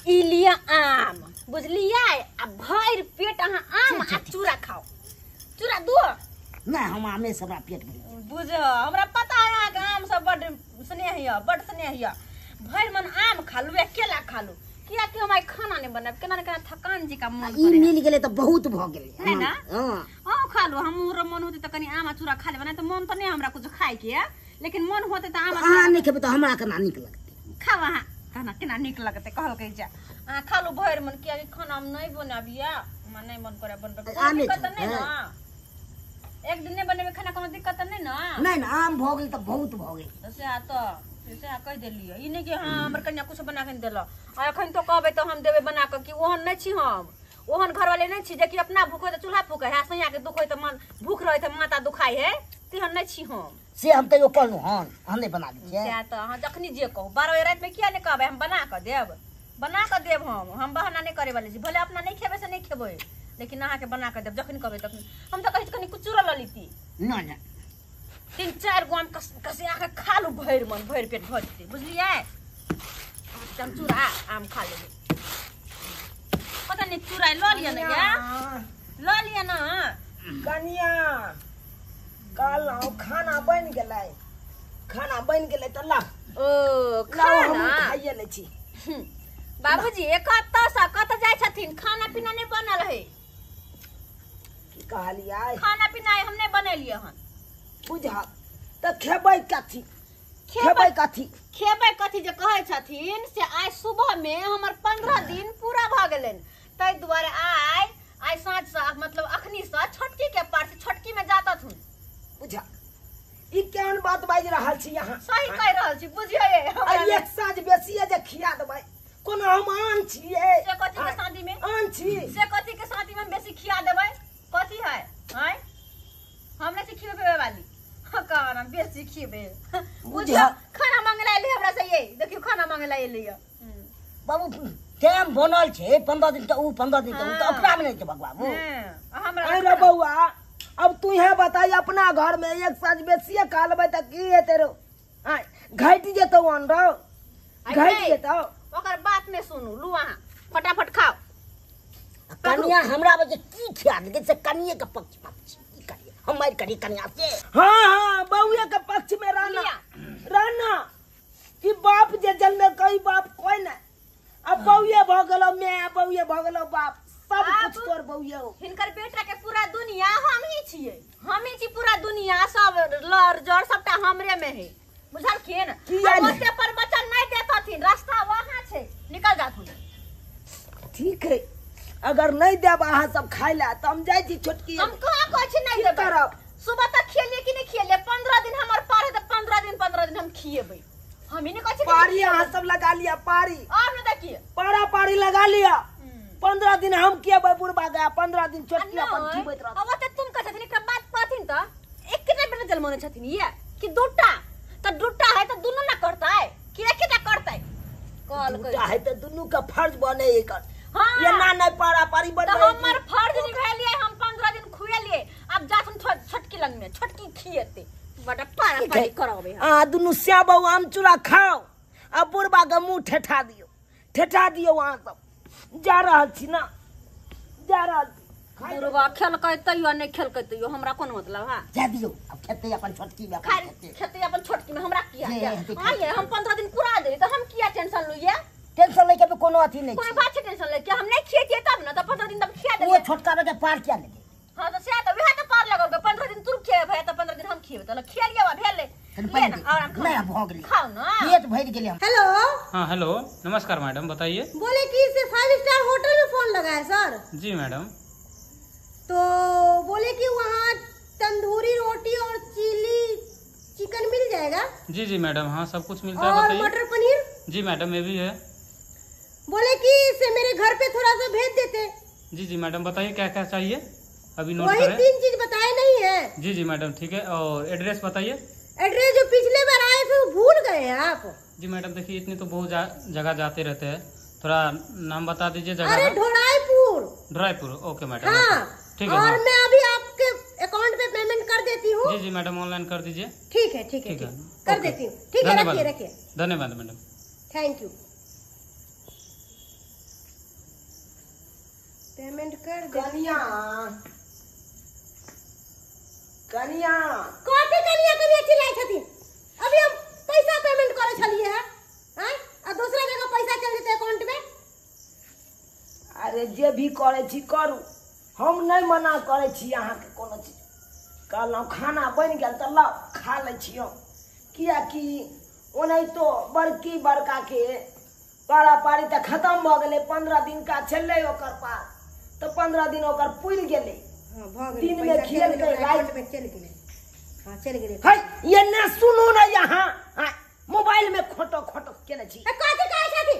ई लिअ आम, बुझलियै? आ भरि पेट अहाँ आम आ चूड़ा खाउ। चूड़ा दो। नहि, हम आमे से हमरा पेट भरि गेल। बुझ, हमरा पता है अहाँके आम सब बड स्नेह यऽ, बड स्नेह यऽ। भरि मन आम खा लू या केला खा लू, कियाकि हम आइ खाना नहि बनायब, केना ने केना थकान जी का मन ई करे। मिल गेलै तऽ बहुत भऽ गेलै। है ना? हँ। हाँ, खा लू। हमरो मन होतै तऽ कनि आम आ चूड़ा खा लेबै, नहि तऽ मन तऽ नहि हमरा कुछ खायके यऽ, लेकिन मन होतै तऽ आम आ अहाँ नहि खेबै तऽ हमरा केना नीक लगतै? खाउ अहाँ, केना केना नीक लगतै कहलकै जे अहाँ खा लू भरि मन, कियाकि खाना हम नहि बनाबियै, हमरा नहि मन करे बनबै। कोनो आमे दिक्कत तऽ नहि खेबै। ने? एक दिन नहि बनेबै खाना, कोनो दिक्कत तऽ नहि ने? नहि नहि, आम भऽ गेल तऽ बहुत भऽ गेल। तऽ सएह तऽ सएह कहि देलियै, ई नहि कि हँ हमर कन्या कुछो बना कऽ नहि देलक। आ एखन तो कहबै तऽ हम देबै बना कऽ, कि ओहन नहि छी हम, ओहन घरवाले नहि छी जेकि अपना भूख होइ तऽ चूल्हा फूकै है, सैयाके दुख होइ तऽ मन भूख रहै तऽ माथा दुखाइ है, तेहन नहि छी हम। से हम तैयो कहलहुँ हन, अहाँ नहि बना दै छियै। सएह तऽ अहाँ जखनी जे कहू, 12 बजे रातिमे किया नहि कहबै, हम बना कऽ देब, बना कऽ देब। हम बहाना नहि करे वाली छी, भले अपना नहि खेबै से नहि खेबै, लेकिन अहाँके बना कऽ देब जखन कहबै तखन। हम तऽ कहै छी कनि चूड़ो लऽ लीती। नहि नहि। 3-4 गो आम कस कसिया कऽ खा लू, भरि मन भरि पेट भऽ जेतै, बुझलियै? हम चूड़ा आम खा लेबै। पता नहि चूड़ा लऽ लिअ ने, या लऽ लिअ ने। कनिया, कहलहुँ खाना बनि गेलै, खाना बनि गेलै तऽ ला। ओ लाउ, हमहूँ खाना खाइए लै छी। बाबूजी कतऽसँ कतऽ जाइ छथिन? खाना पीना नहि बनल है। की कहलियै? खाना पीना हम नहि बनेलियै हन। बुझल तऽ खेबै कथी? खेबै कथी? खेबै कथी जे कहै छथिन से आइ सुबहमे हमर 15 दिन पूरा भऽ गेलनि, ताहि दुआरे आइ आइ साँझसँ, मतलब अखनीसँ छोटकीके पास छोटकीमे जातथुन। बुझल, ई केहन बात बाजि रहल छी अहाँ? सही कहि रहल छी, बुझियौ। आ एक साँझ बेसिए जे खिया देबै, कोनो हम आन छियै? से कथी के शादी में? आन छी? से कथी के शादी में हम बेसी खिया देबै? कथी है? आँय, हम नहि छी खिएबै वाली। हाँ, कहना बेसी खिएबै। बुझियौ, खाना मांगे ला एलै हमरा से, ये देखियौ खाना मांगे ला एलै यऽ। बाबू, टाइम बनल छै 15 दिन तऽ ऊ, 15 दिन तऽ ऊ, तऽ हाँ। ओकरामे नहि देबक बाबू। हाँ, हमरा अरे बौआ, अब तू यहाँ बताई, अपना घर में एक साँझ बेसिए खा लेबै तऽ की हेतै रौ? आँय, घटि जेतौ अन्न रौ, घटि जेतौ। ओकर बात नहि सुनू, लू अहाँ फटाफट खाउ। कनिया हमरा बजे की खिया देलकै से कनिये के पक्ष पात छी, की करियै हम, मारि करी कनिया से? हाँ हाँ, बौए के पक्ष में रहना। लिया। रहना कि बाप जे जन्मे कई बाप कोई नहीं, अब बौए भऽ गेलो मैं, बौए भऽ गेलो बाप, सब आब- कुछ तोर बौए हो। हिनकर बेटा के पूरा दुनिया हम ही छियै, हम ही छी पूरा दुनिया, सब लड़ जड़ सबटा हमरे में है, बुझलखिन? किया आब नहि? ओते पर बचन नहि देतथिन, रास्ता वहाँ छै, निकल जाथुन। ठीक है, अगर नहीं देब अहाँ सब खाय ला तऽ हम जाइ छी छोटकी। हम कहाँ कहै छी नहि की देबै? करब? सुबह तक खियलियै कि नहि खियलियै? 15 दिन हमर पार है तऽ 15 दिन, 15 दिन हम खियेबै, हम ही नहि कहै छी कि नहि पारी अहाँ खियेबै। सब लगा लिया पारी। आब नहि देखिए। पारा पारी लगा लिया, 15 दिन हम खियेबै बुढ़बा के, 15 दिन छोटकी अपन खिबैत रहत। अब ओते तुम कहै छथिन, एकटा बात कहथिन तऽ एकेटा बेटा जन्मौने छथिन ये कि दूटा? तऽ दूटा है तऽ दुनू ना करतै कि एकेटा करतै? कहलकै दूटा है तऽ दुनू के फर्ज बने एकर। हाँ। एना नहि पारा पारी तऽ बनबै। हमर फर्ज निभेलियै हम, 15 दिन खुएलियै, आब जाथुन छोटकी लग में, छोटकी खिएतै, बड़ा पारा ठीक पारी है। करबै हम। अहाँ दुनू स्याबौ आम चूड़ा खाओ आ बुढ़बा के मुंह ठेठा दियौ, ठेठा दियौ। अहाँ सब जा रहल छी ना, जा रहल छी खाइ लए। बुढ़बा खेलकै तैयो, नहि खेलकै तैयो, हमरा कोन मतलब है? जा दियौ, आब खेतै अपन छोटकी में, अपन खाइ खेतै। खेतै अपन छोटकी में, हमरा किया? जे हेतै हाँ ये, हम 15 दिन पूरा देली तऽ हम किया टेंशन लू ये? टेंशन लैके भी कोनो अथी नहि कोनो छै। बात छै टेंशन लैके? हम नहि खिएतियै तब ने, तऽ 15 दिन तब खिया ओ देलियै। छोटका बेटा पार किया लगे? हाँ तऽ सएह तऽ वएह तऽ पार लगल, 15 दिन तू खिएबै तऽ 15 दिन हम खिएबै, तऽ खिया लिअ, भेलै। तनी ले पानि ना, दे। और आम खाउ। नहि, आब भऽ गेलै। खाउ ना। पेट भरि गेलै हम। हेलो। हाँ हेलो, नमस्कार मैडम, बताइए। बोले कि इसे 5 स्टार होटल में फोन लगा है सर? जी मैडम। तो बोले कि वहाँ तंदूरी रोटी और चिली चिकन मिल जाएगा? जी जी मैडम, हाँ सब कुछ मिलता है। और बताइए। मटर पनीर? जी मैडम, ये भी है। बोले कि इसे मेरे घर पे थोड़ा सा भेज देते। जी जी मैडम, बताइए क्या क्या चाहिए, अभी नोट वही करें। 3 चीज बताए नहीं है। जी जी मैडम, ठीक है। और एड्रेस बताइए। एड्रेस जो पिछले बार आए थे वो भूल गए हैं आप। जी मैडम, देखिए इतने तो बहुत जगह जाते रहते हैं, थोड़ा नाम बता दीजिए जगह अरे का। ढोराईपुर। ढोराईपुर, ओके मैडम, हाँ। ओके। ठीक है, और हाँ। मैं अभी आपके अकाउंट पे पेमेंट कर देती हूँ। जी जी मैडम, ऑनलाइन कर दीजिए। ठीक है, ठीक है, ठीक है, ठीक है। कर ओके। देती हूँ। ठीक है, धन्यवाद। रखिए, रखिए। धन्यवाद मैडम। Thank you. पेमेंट कर दे। कनिया कनिया कथी कनिया कनिया चिल्लाइ छथिन? अभी हम पैसा पेमेंट करे छलिए है, आँय, आ दूसरा जगह पैसा चल जेतै अकाउंट में। अरे जे भी करे छी करू, हम नहीं मना करे छी अहाँके कोनो चीज। कहलहुँ खाना बनि गेल तऽ लाउ खा लै छी हम, किएकि ओनाहितो बड़की बड़का के पारापारी तऽ खत्म भऽ गेलै, 15 दिन का छलै ओकर पार, तऽ 15 दिन ओकर पुरि गेलै। हाँ भऽ गेलै, दिन में पैसा चलि खिएलकै, गेलै, ओकरा राति अकाउंट में चलि गेलै। हाँ चलि गेलै। है ये ने सुनू ने यहाँ, हाँ, मोबाइल में खोटो खोटो केने छी। ए, कथी कहै छथिन?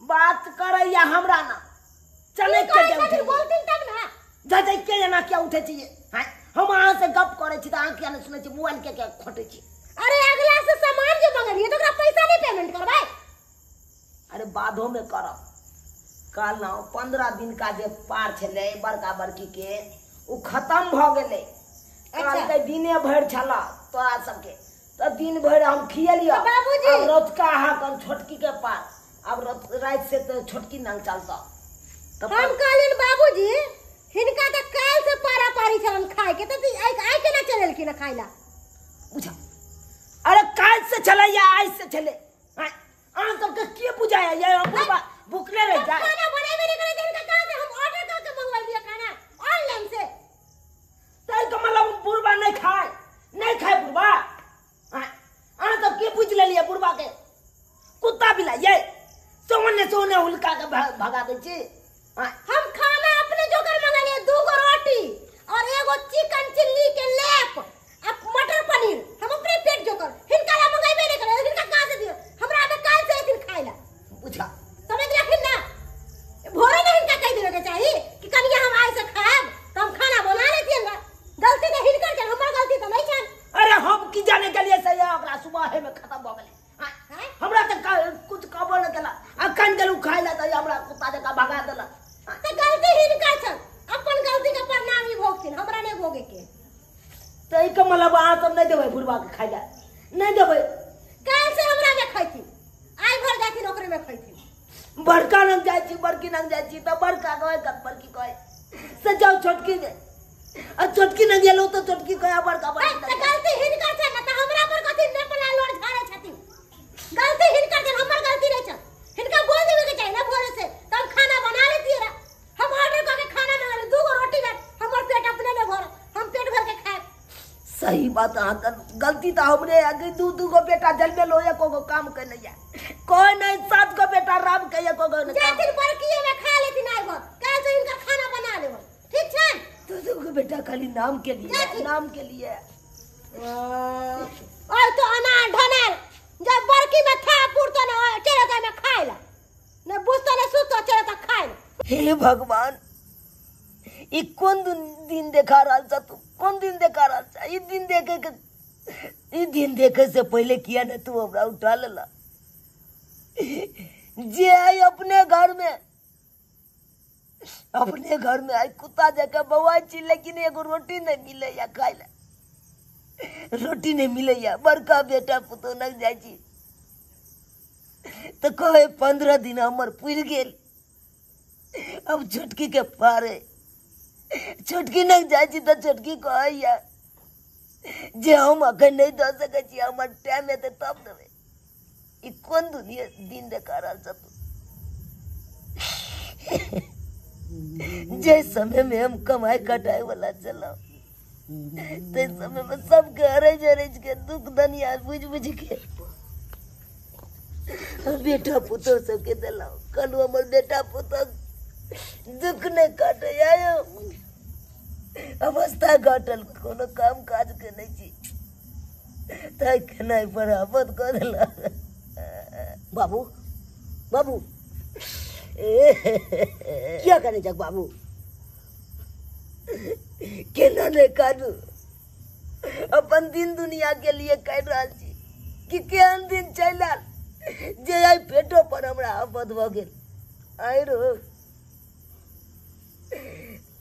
बात करैया हमरा ना चले की के कहै जे छथिन? उठै बोलथिन तब ना। जा जा के एना किया उठै छी? हाँ, हम अहाँ से गप करै छी तऽ अहाँ किया नहि सुनै छी? मोबाइल के किया खोटै छी? अरे अगला से सामान जे मंगलियै तऽ ओकरा पैसा नहीं पेमेंट करबै? अरे बादो में करब। कहलहुँ 15 दिन का जे पार छलै बड़का बड़की के ओ खत्म भऽ गेलै। कहलकै दिने भरि छल तोरा सबके, तऽ दिन भरि हम खियलियऽ। तऽ बाबूजी। आब रतुका अहाँ छोटकी के पार, आब राति से तऽ छोटकी नंग चलतऽ। तऽ हम कहलियनि बाबूजी हिनका तऽ काल्हि से पारा पारी छलन खाय के, तऽ आइ आइ केना चलेलखिन हँ खाय ला? बुझा, अरे काल्हि से छलै या आइ से छलै? आँय, अहाँ सबके के बुझाया ये बुढ़बा भुखले रहि जाय? खाना बनेबे नहीं करे हिनका कहाँ से हम ऑर्डर करके मंगवाइलियै खाना ऑनलाइन से। ताहि के मतलब बुढ़बा नहीं खाय, नहीं खाय बुढ़बा? आँय, अहाँ सब के बुझि लेलियै बुढ़बा के कुत्ता बिलाइ ये सोने सोने हुलका के भगा दै छी। आँय, हम खाना अपने जोकर मंगलियै, 2 गो रोटी और एगो चिकन चिल्ली के लेप आ मटर पनीर, हम अपने पेट जोकर। हिनका ला मंगेबे नहीं करे, हिनका कहाँ से दियौ? हमरा में काल्हि से एथिन खाय ला। बुझा समझ लखिन ना? भोरे ने हिनका कहि देबे के चाही कि कनिया हम आइ से खायब, तऽ हम खाना बना लेतियन ना। गलती तऽ हिनकर छनि, हमर गलती तऽ नहीं छनि। अरे हम की जाने गेलियै से ये ओकरा सुबह में खत्म भऽ गेलै। आँय, आँय? हमरा तऽ कुछ कहबो नहि केलक, अखन गेलहुँ खाय ला तऽ हमरा कुत्ता जकाँ भगा देलक। आँय, तऽ गलती हिनकर छनि, अपन गलती के परिणाम ई भोगथिन, हमरा नहीं भोगे के। तऽ एहिके मतलब अहाँ सब नहि देबै बुढ़बा के खाय ला? नहि देबै? काल्हि से हमरा में खैथिन, आइ भर जाथिन ओकरे में खैथिन। बड़का नंग जाइ छी, बड़की नंग जाइ छी तऽ बड़का कहै बड़की कहै से जाउ छोटकी ने, आ छोटकी नंग गेलहुँ तऽ छोटकी कहै बड़का बड़की तऽ गलती हिनकर छनि ना, तऽ हमरा पर कथी ने पला लोड झाड़ै छथिन? गलती हिनकर छनि, हमर गलती नहीं छनि। हिनका बोल देबे के चाही ना भोरे से, तऽ हम खाना बना लेतियै रा। हम ऑर्डर कऽ के खाना मंगेलियै, 2 गो रोटी भेट, हमर पेट अपने में भरल, हम पेट भर के खायब। सही बात, अहाँके गलती तऽ हमरे है कि 2-2 गो बेटा जन्मेलो, एको गो काम के नहीं है, कोई नहीं, 7 गो बेटा राम के एको गो नहीं काम। जाथिन बड़किए में खा लेथिन आइ भर, काल्हि से हिनकर खाना बना लेब, ठीक छै? 2-2 गो बेटा खाली नाम के लिए, जाथिन। नाम के लिए। और तो अनार ढनार जब बड़की में था पुरतो ना चलता में खाय ला, ने बुझतो ने सुतो चलता खाय ला। हे भगवान, ई कोन दिन देखा रहल छ तू? कोन दिन देखा रहल छ? ई दिन देखे के, ई दिन देखे से पहले किया ने तू हमरा उठा लेला? जे आई अपने घर में, अपने घर में आई कुत्ता जकाँ बौआइ छी, लेकिन एगो रोटी नहीं मिले या खाय ला, रोटी नहीं मिले या। बड़का बेटा पुतोह लग जाइ छी तऽ कहे 15 दिन हमर पुरि गेल, अब छोटकी के पारे छोटकी लग जाइ छी तऽ छोटकी कहैया जे हम अखन नहि दऽ सकै छी, हमर टाइम एतै तब देबै। ई कोन दुनिया दिन देखा रहल छ तू? जे समय में हम कमाई कटाई वाला छलहुँ ताहि समय में सबके अरैज अरैज के दुख दनिया बुझि बुझि के बेटा पुतोह सबके देलहुँ। कहलहुँ हमर बेटा पुतोह दुख नहि काटै, आयो अवस्था घटल, कोनो काम काज के नहि छी, ताहि खेनाइ पर आफत कऽ देलक। बाबू बाबू किया करै छक बाबू? केना नहि काटू, अपन दिन दुनिया के लिए काटि रहल छी कि केहन दिन चलि आयल जे आइ पेटो पर हमरा आफत भऽ गेल। आइ रो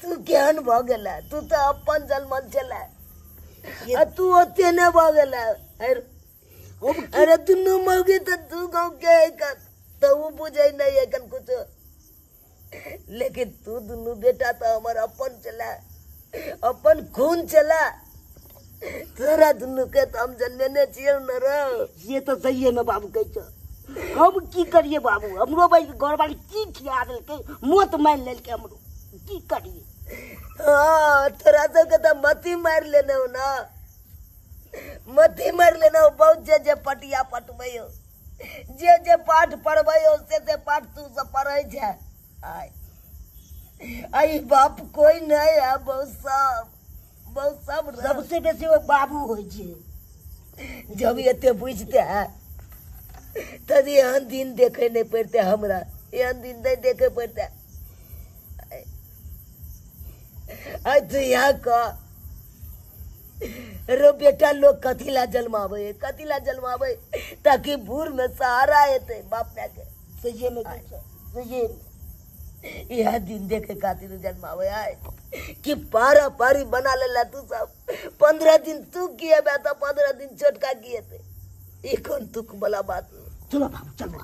तू केहन भऽ गेला, तू तऽ अपन जलमल छला आ तू ओते नहि भऽ गेला। अरे दुनू मौगी तऽ 2 गाँव के एखन तऽ ओ बुझै नहि एखन कुछो, लेकिन तू दुनू बेटा तो हमर अपन चला, अपन खून चला। तोरा दुनू के तो हम जन्मेने छियौ न रो। ये तो सही है ना बाबू कहै छ। हम की करिए बाबू, हमरो भाई के घरवाली की खिया देलकै, मौत मारि लेलकै हमरो, की करिए? हाँ, तोरा सबके तो मती मारि लेने हो ना, मती मारि लेने हो। बहुत जे जे पटिया पटबै हो, जे जे पाठ पढ़बै हो, से से पाठ तू सब पढ़ै छै। आय आई बाप कोई नहीं है, बहुत सब बहुत सब सबसे बेसी वो बाबू होइ छै। जब एते बुझते है तब एहन दिन देखे नहीं पड़ते हमरा, एहन दिन नहीं देखे पड़ते। आइ तू यहाँ कह रो बेटा, लोग कथी ला जन्मावे, कथी ला जन्मावे, ताकि बूढ़ में सहारा हेतै बाप माय के। सही में सही यह दिन देखे खातिर जन्मावे आए कि पारा पारी बना लेला तू सब। 15 दिन तू किए बे तो 15 दिन छोटका किए थे, ई कोन दुख वाला बात। चलो बाबू चलो,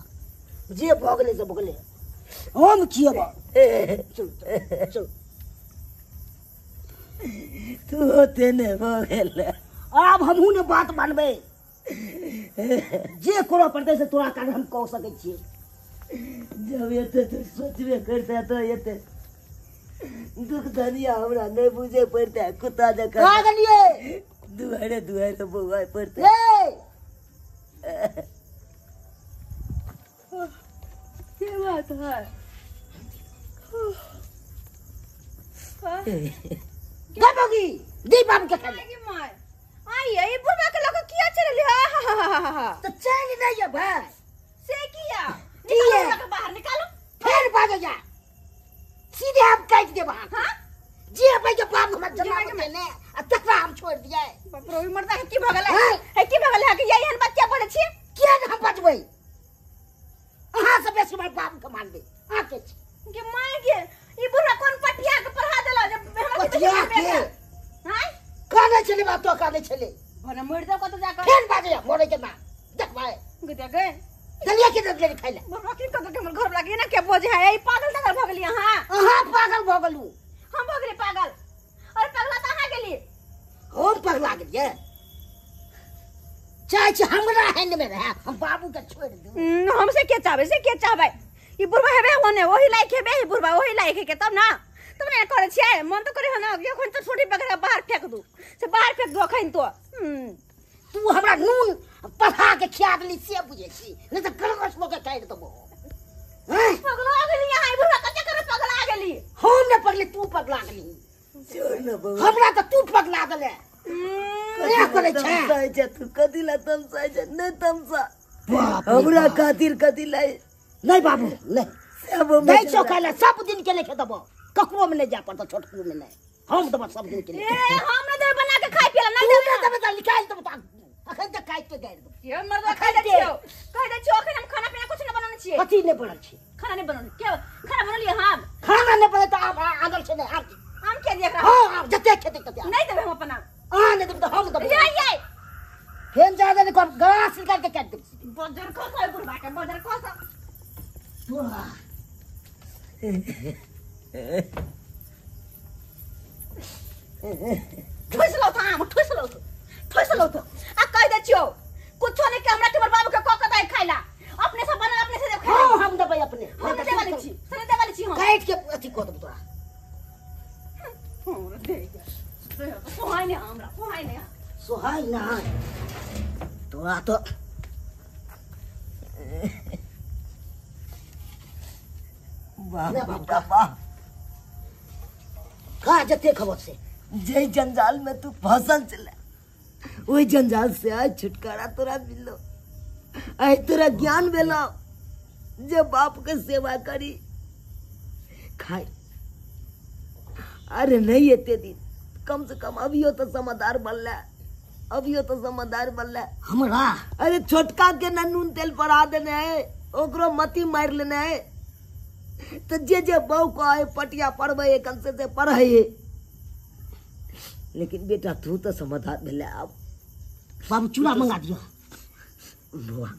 जे भऽ गेलै से भऽ गेलै, हम खिएबो। चलो चलो, तू होते ने भऽ गेल। आब हमहूँ ने बात मानबै, जे करऽ पड़तै से तोरा कारण हम कऽ सकै छियै। जब एते तू सोचबे करते तो एते दुख धनिया हमरा नहीं बुझे पड़ते, कुत्ता जकाँ कहाँ गेलियै? दुआरे दुआरे बौआए पड़ते। की बात है? बाबूजी दी बाबू के खाली आई ई बुढ़वा के लग किया चलली? हा तो चल नहीं है भाई, से किया? निकालो बाहर, निकालो फिर बाजे जा, सीधे हम काट देब। हां जे भाई के बाप हमर जन्म देने आ तकरा हम छोड़ दिए। बाप रे, ई मर्दा के की भगल है? है की भगल है कि एहन बात किया बोले छी? किया न हम बचबै? अहाँ से बेसी हमर बाप के मानबै। अहाँ के छी के माय के ई बुढ़वा कोन पटिया के पढ़ा देला जे हमरा पटिया के? हां काने छले बाप तो काने छले भने मर जाओ कत जाकर फेर बाजे मरे के ना देखबै गदे गए दलिया के दलिया खाइ ले। बुढ़वा की कत के हमर घर लागे ना के बोझे है? ई पागल तगल भ गेली अहाँ। अहाँ पागल भ गेलु? हम भ गेली पागल? अरे पगला त अहाँ गेली। हम पगला गेलियै? चाहे छी हमरा हैंड में रहे, हम बाबू के छोड़ दू। हमसे के चाहबै, से के चाहबै? ई बुढ़वा हेबे ओने ओही लायक हेबे, ई बुढ़वा ओही लायक हे के तब ना, तब ना करै छियै। मन तो करे हन कि अखन तो छोटी पकड़ के बाहर फेंक दू, से बाहर फेंक दू अखन तो। तू हमरा नून पढ़ा के खिया देली से बुझै छी, नहीं त गलगस मके काटि देबो। पगला गेली अहाँ, ई बुढ़वा कते करे पगला गेली। हम ने पगली, तू पगला गेली। छोड़ न बौआ, हमरा त तू पगला देले। क्या करै छै? छै तू कथी ला तमसाइ छै? नहीं तमसा हमरा खातिर कथी ला? नहीं बाबू नहीं, नहीं छौ खाइ ला, सब दिन के लेखे देबो, ककरो में नहीं जाय पड़तो, छोटको में नहीं, हम देबो सब दिन के लेखे। ए हम न देबै बना के खाइ पियला, नहीं देबै देबै त निकालि देबो, त अखन त काटि के गाड़ि देबो। ये मर्दा कहि दै छियौ, कहि दै छियौ अखन हम खाना पीना कुछ न बनौने छियै। कथी नहि बनल छै? खाना नहि बनौने के? खाना बनलियै हम? खाना नहि बनल त आब आनल छै नहि? आब आम के दिया एकरा? हां आब जते खेतै तते नहीं देबै हम अपन आम। अहाँ नहि देबै त हम देबै। ये ये फेन जा दे कर गलास निकालि के काटि देबै। बजर खसै बुढ़वा के, बजर खसै। तोरा ठुस लौ त आम, ठुस लौ, ठुस लौ त। आ कहि दै छियौ कुछो नहीं के हमरा के बाबू के क क दै खाइला, अपने से बनल अपने से खाइला। हां हम देबै अपने, हम देबै वाली छी, से देबै वाली छी हम। काटि के अथी क देबै तोरा। हमरा दे सोहाय नै, हमरा सोहाय नै, सोहाय नै तोरा तो। वाह बेटा वाह, खा जते खबर से। जे जंजाल में तू फसल चला वही जंजाल से आज छुटकारा तोरा मिलो, आज तोरा ज्ञान मिलो जे बाप के सेवा करी खाई। अरे नहीं एते दिन कम से कम अभियो तो समझदार बनला, अभियो तो समझदार बनला हमरा। अरे छोटका के ना नून तेल पड़ा देने है, ओकरो मती मार लेने है, तो जे जे बहू कहे पटिया पढ़बै कम से पढ़े। लेकिन बेटा तू तो समझदार भेले। आब बाबू चूड़ा मंगा दियो। बौआ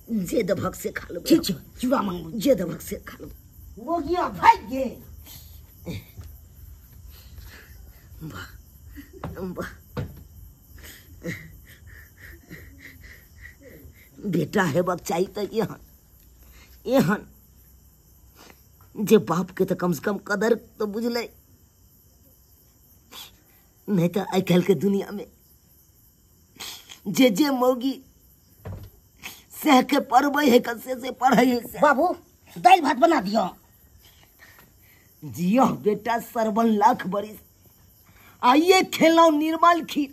जे दभक से खा लो। ठीक छै, चूड़ा मंगबू, जे दभक से खा लो। मोगिया भागि गेल। वाह वाह, बेटा हेबाक चाही तऽ एहन एहन जे बाप के तऽ कम से कम कदर तऽ बुझलै, नहीं तऽ आइ काल्हि के दुनिया में जे जे मौगी सह के पढ़बै है से पढ़ै है। बाबू दालि भात बना दियौ। जियो बेटा सरवन लाख बरिस, आइए खेलौं निर्मल खीर,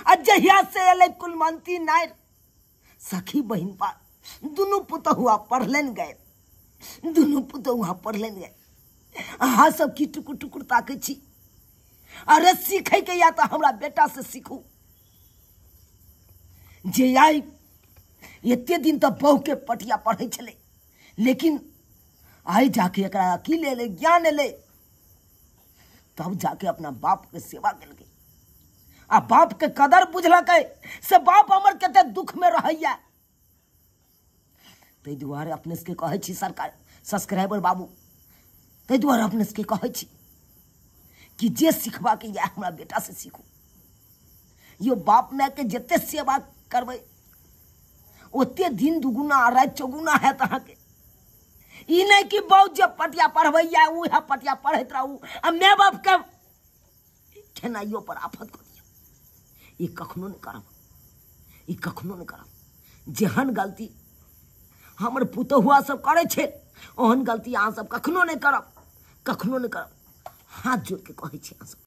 आ जहिया से एलै कुलमंती नायर सखी बहिनपा दुनू पुतहुआ पढ़लनि गए, दुनू पुतहुआ पढ़लनि गए। अहाँ सब की टुकुर टुकुर ताकै छी? अरे सीखै के या तऽ हमरा बेटा से सीखू जे आइ एते दिन तऽ बहु के पटिया पढ़ै छलै, लेकिन आइ जाके एकरा अकिल एलै, ज्ञान एलै, तब जाके अपना बाप के सेवा केलकै आ बाप के कदर बुझलकै से बाप हमर कते दुख में रहैया। ताहि दुआरे अपने सबके कहै छी सरकार सब्सक्राइबर बाबू, ताहि दुआरे अपने सबके कहै छी कि जे सिखबाके यऽ हमरा बेटा से सीखू। यो बाप माय के जते सेवा करबै ओते दिन दुगुना राति चौगुना हैत अहाँके। ई नहि कि बहु जे पटिया पढ़बैया उएह पटिया पढ़ैत रहू आ माय बापके खेनाइयो पर आफत कऽ दियौ। ई कखनो नहि करब, ई कखनो नहि करब। जेहन गलती हमर पुतहुआ सब करै छै ओहन गलती अहाँ सब कखनो नहि करब, कखनो नहि करब। हाथ जोड़ के कहै छी अहाँ सब।